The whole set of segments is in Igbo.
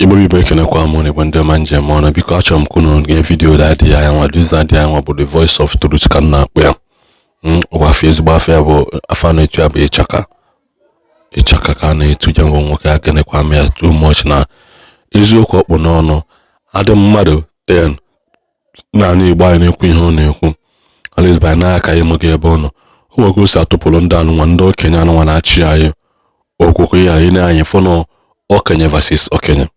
Igbo bụ Igbo, ekenekwa m unu. Igbo ndị ọma njem ọnụ, biko achọrọ m ka unu gee video daddy anyị nwa. This daddy anyị nwa bụ the voice of truth ka m na-akpọ ya. Ọgwa afọ ezigbo afọ ya bụ afọ a na-etu ya bụ Ịchaka. Ịchaka ka a na-etu ya bụ nwoke. Akenekwa m ya too much na eziokwu ọkpụ n'ọnụ adị mmadụ 10 naanị Igbo anyị na-ekwu ihe ọ na-ekwu. At least by n'aka ịmụ gị ebe ọ nọ, o nwere ka o si atụpụrụ ndị anụnwa, ndị okenye anụnwa na-achị anyị okwukwe ya. Anyị na-anyị fọnụ okenye versus okenye,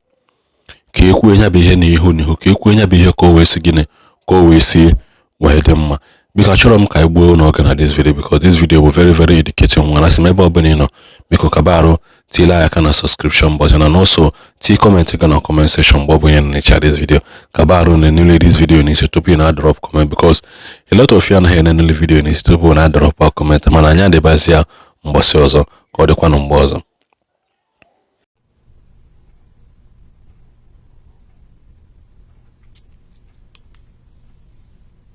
ka e kwuo ya bụ ihe n'ihu n'ihu, ka e kwuo ya bụ ihe ka o wee si gịnị, ka o wee si wee dị mma. Biko achọrọ m ka anyị gbuo n'oge na this video, because this video bụ very very educating. Nwa asị m, ebe ọbụla ị nọ, biko kaba arụ tiele anyị aka na subscription button and also tii comment gị na comment section. Mgbe ọ bụla ị na-enecha this video, kaba arụ na enele this video n'isi tupu ị na-drop comment, because a lot of you anaghị enenele video n'isi tupu na drop comment. Mana anyị adịbazi ya mgbọsị ọzọ, ka ọ dịkwanụ mgbe ọzọ.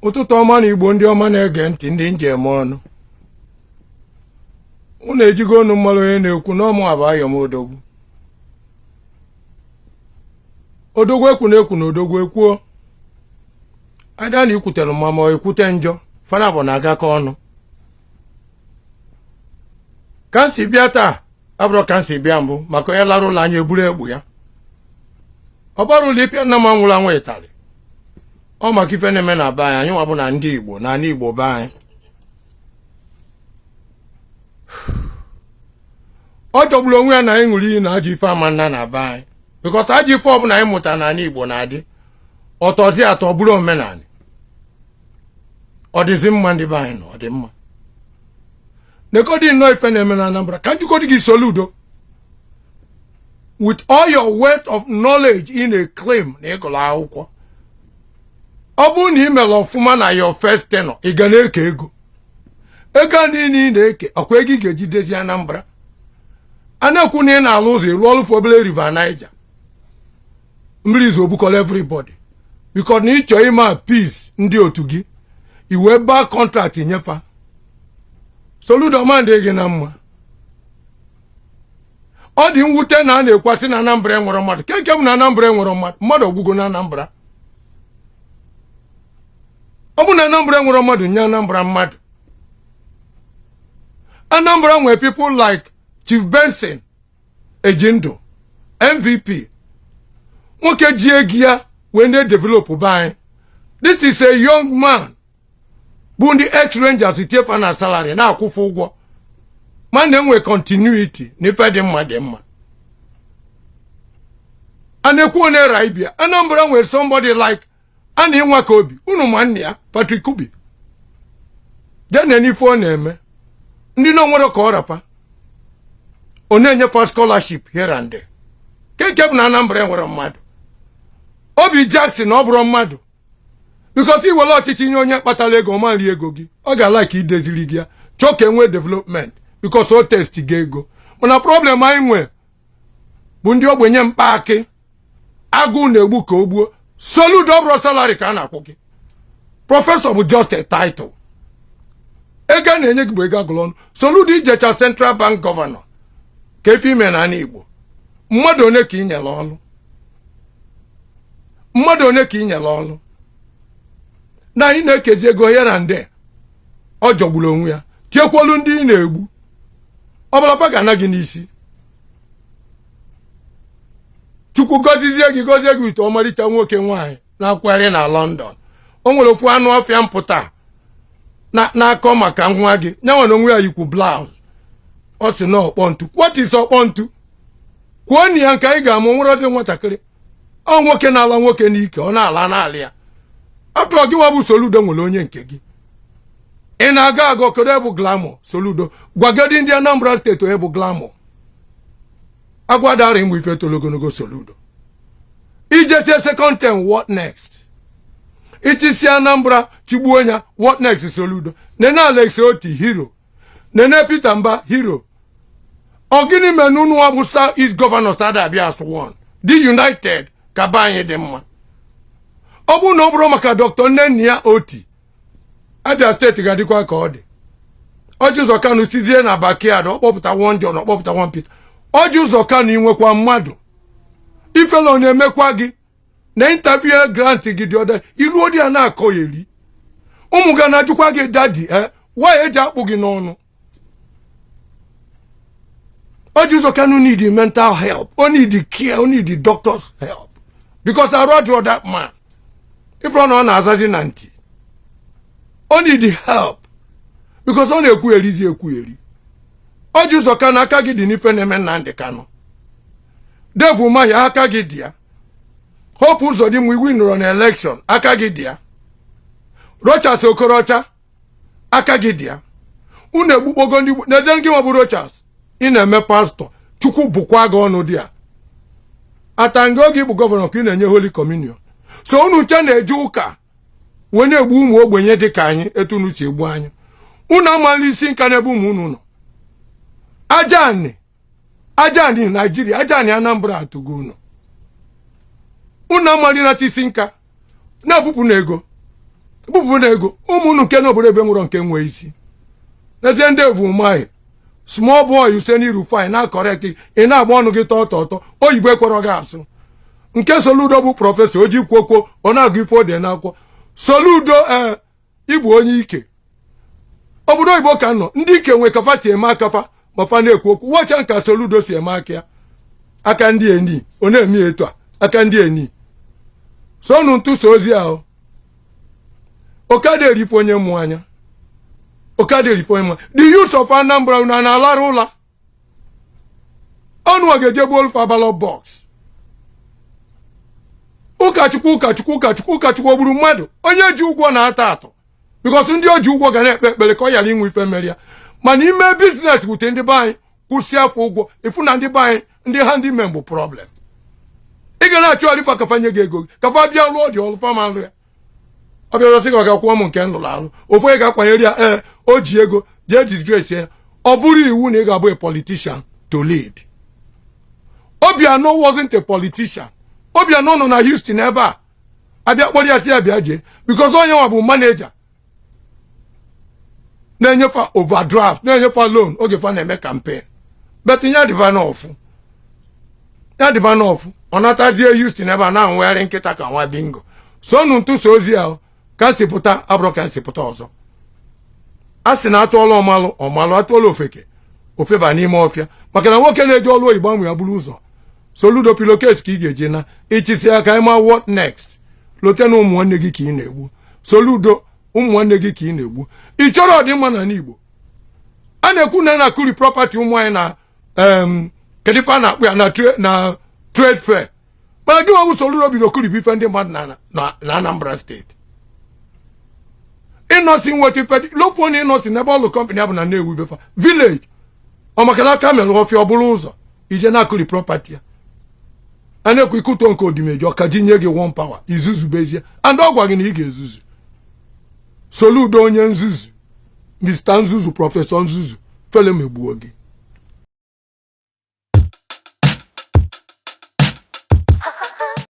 Ụtụtụ ọma na Igbo ndị ọma na-ege ntị, ndị njem ọnụ. Unu ejigo unu mmalụ onye na-ekwu na ọmụ abụ ayọm odogwu. Odogwu ekwu na ekwu na odogwu ekwuo ada na ikwutere mma ma ekwute njọ, fana bụ na agakọ ọnụ. Ka m si bịa taa abụrụ ka m si bịa mbụ, maka onye lara ụlọ anyị eburu egbu ya. Ọ bara ụlọ ịpịa nna m anwụrụ anwụ ịtarị ọ maka ife na-eme na be anyị. Anyị nwa bụ na ndị Igbo na ala Igbo be anyị, ọ jọgburu onwe ya na anyị ṅụrụ iyi na ajọ ife ama nna na be anyị, because ajọ ife ọbụla anyị mụtara n'ala Igbo na-adị ọtọzi atọ bụrụ omenala. Ọ dịzi mma ndị be anyị nọ, ọ dị mma. Nekodi nnọọ ife na-eme na Anambra. Ka njikọdị gị, Soludo, with all your wealth of knowledge ị na-claim na ịgụrụ akwụkwọ, ọ bụrụ na ị mere ọfụma na your first tenure, ị ga na-eke ego. Ego a niile ị na-eke, ọkwa ego ị ga-eji dozie Anambra? A na-ekwu na ị na-alụ ụzọ, ịlụ ọlụ obere River Niger, mmiri izu obukọrọ everybody, because na ịchọ ime appease ndị otu gị, i wee baa contract nyefa. Soludo, ma dị gị na mma. Ọ dị mwute na a na-ekwasị na Anambra enwere mmadụ. Keke m na Anambra enwere mmadụ, mmadụ ọgwụgo na Anambra. Ọ bụ na Anambra enwere mmadụ, nye Anambra mmadụ. Anambra nwere people like Chief Benson Ejindu, MVP, nwoke ji ego ya wee na-edevelop be anyị. This is a young man bụ ndị ex-rangers tiefa na salary, na-akwụfụ ụgwọ, ma na-enwe continuity na ife dị mma dị mma. A na-ekwu onye raibia. Anambra nwere somebody like a na ịnwa ka obi unu ma nna ya, Patrick Kubi, jee na ife ọ na-eme ndị na onwere ka ọ rafa, ọ na-enyefe scholarship here and there. Keke bụ na Anambra nwere mmadụ. Obi Jackson, ọ bụrụ mmadụ, because iwere ọchịchị nye onye kpatara ego, ọma nri ego gị, ọ ga-ala ka ideziri gị ya, chọọ ka enwee development, because o test gị ego. Mana problem anyị nwe bụ ndị ogbenye mkpa akị agụụ na-egbu ka o gbuo. Soludo, ọ bụrụ salary ka a na-akwụ gị, professor bụ just a title. Ego a na-enye gị bụ ego agụrụ ọnụ. Soludo, ijecha Central Bank governor, ka efe ime na ala Igbo, mmadụ one ka ị nyere ọrụ? Mmadụ one ka ị nyere ọrụ na anyị na-ekezi ego ya na nde? Ọ jọgburu onwe ya. Tiekwolu ndị ị na-egbu, ọbụlakwa ga-ana gị n'isi. Chukwu gọzizie gị, gọzie gị ite ọmarịcha nwoke nwaanyị na-akwagharị na London. O nwere ofu anụ ọfịa mpụta na-akọ maka nwa gị nyanwa na onwe ya yikwu blouse. Ọ sị na ọkpọ ntu. What is ọkpọ ntu? Kwuo na ya nke anyị ga-amụ nwere ozi nwatakịrị ọ nwoke na-ala nwoke n'ike, ọ na-ala n'ala ya. After gị nwa bụ Soludo nwere onye nke gị ị na-aga agụ. Kedu bụ glamour? Soludo, gwagodi ndị Anambra State onye bụ glamour. Agwadara ịmụ ife toro ogologo. Soludo, ijesie second term, what next? Ichisi Anambra chigbuo ya, what next? Soludo, nene Alex Oti, hero. Nene Peter Mba, hero. Ọ gịnị mere n'unu bụ South East Governors ada abịa as one, dị united, ka be anyị dị mma? Ọ bụrụ na ọ bụrụ maka Dr. Nnenna Oti, Abia State ga-adịkwa ka ọ dị. Orji Uzor Kalu sizie na backyard, ọ kpọpụta one John, ọ kpọpụta one Peter. Orji Uzor Kalu, inwekwa mmadụ. Ifele ọ na-emekwa gị na interview grant gị dị ọda ilu dị ya na-akọ ya eri. Ụmụ ga na-ajụkwa gị, "Daddy, why eji akpụ gị n'ọnụ?" Orji Uzor Kalu need mental help, o need care, o need doctor's help, because arụ adịrọ that man. Ifere na ọ na-azazi na ntị, o need help because ọ na-ekwu erizi ekwu eri. Orji Uzor Kalu, aka gị dị n'ife na-eme Nnamdị Kanụ. Dave Umahi, aka gị dị ya. Hope Uzodimma, iwu nọrọ na election, aka gị dị ya. Rochas Okorocha, aka gị dị ya. Unu egbukpogo ndị Igbo. N'ezie, gị nwa bụ Rochas, ị na-eme pastọ. Chukwu bụkwa gị ọnụ dị a atanga. Oge ịbụ gọvanọ ka ị na-enye Holy Communion. So unu nche na-eje ụka wee na-egbu ụmụ ogbenye dị ka anyị. Etu unu si egbu anyị, unu amala isi nka n'ebe ụmụ unu nọ. Aja anị, aja anị Naijiria, aja anị Anambra atụgo unu. Unu amalịnata isi nka na-ebupụ na ego, bupụ na ego ụmụ unu nke n'obodo ebe nwụrọ nke nwee isi. N'ezie, ndị evu umahi, small boy Useni Rufai na correct, ị na-agba ọnụ gị tọọ tọọ tọọ. Oyibo ekwerọ gị asụ. Nke Soludo bụ prọfesọ oji kwokwo, ọ na-agụ ife ode n'akwụkwọ. Soludo, ee, ịbụ onye ike obodo oyibo ka nọ. Ndị ike nwe kafa si eme akafa ma fa na-ekwu okwu. Wọcha nka Soludo si eme aka ya, aka ndị eni ọ na-eme etu a, aka ndị eni sonu ntụsa ozi ahụ. Okada erife onye mụ anya, okada erife onye mụ. The youth of Anambra, unu na-alarụ ụla ọnụ ọ ga-eje gbuo olufa ballot box. Ụkọchukwu, ụkọchukwu, ụkọchukwu, ụkọchukwu ogburu mmadụ. Onye ji ụgwọ na-ata atọ, because ndị o ji ụgwọ ga na-ekpe ekpere ka ọ ghara inwe ife mere ya. Mana ime business wute ndị be anyị kwụsị afọ ụgwọ, ịfụ na ndị be anyị, ndị ha ndị men bụ problem. Ị ga na-achọ ọrịfa kafa nye gị ego gị, kafa bịa lụọ dị ọlụ fama lụ ya. Ọ bịara sị ka ọ ga-akwụọ m nke m lụrụ alụ. Ofu onye ga-akwanyere ya, ee, o ji ego jee disgrace ya. Ọ bụrụ iwu na ị ga-abụ a politician to lead. Obianọ wasn't a politician. Obianọ nọ na Houston ebe a, abịa kpọrọ ya si ya bịa jee, because onye nwa bụ manager na-enyefa overdraft, na-enyefa loan oge fa na-eme campaign. But ya dịba n'ọfụ, ya dịba n'ọfụ. Ọ natazie Houston ebe a na-anwegharị nkịta ka nwa bingo. Sonu ntụsa ozi ahụ ka si pụta abụrụ ka si pụta ọzọ. A sị na atụọla ọmalụ ọmalụ, atụọla ofeke ofeba n'ime ọfịa, maka na nwoke na-eji ọlụ oyibo amụ ya bụrụ ụzọ. Soludo, pillowcase ka ị ga-eji na ịchịsị aka ịma what next. Lote na ụmụ nwanne gị ka ị na-egbu. Soludo, ụmụ nwanne gị ka ị na-egbu. Ị chọrọ ọdịmma na Igbo. A na-ekwu na na-akụri property ụmụ anyị na kedu ife a na-akpụ ya na trade fair, mana gị nwewu Soludo bido kuribu ife ndị mmadụ na Anambra Steeti. Ịnọsi nweta ife lofuo na ịnọsi n'ebe ọlụ company bụ na Nnewi befa village. Ọ maka na aka mere ọfịa, ọ bụrụ ụzọ ije na-akụri property ya. A na-ekwu ikuto nke odimeji ọka ji nye gị one power izuzubezie, and ọ gwa gị na ị ga-ezuzu. Soludo, onye nzuzu, Mr Nzuzu, Prọfesọ Nzuzu, fele megbuo gị.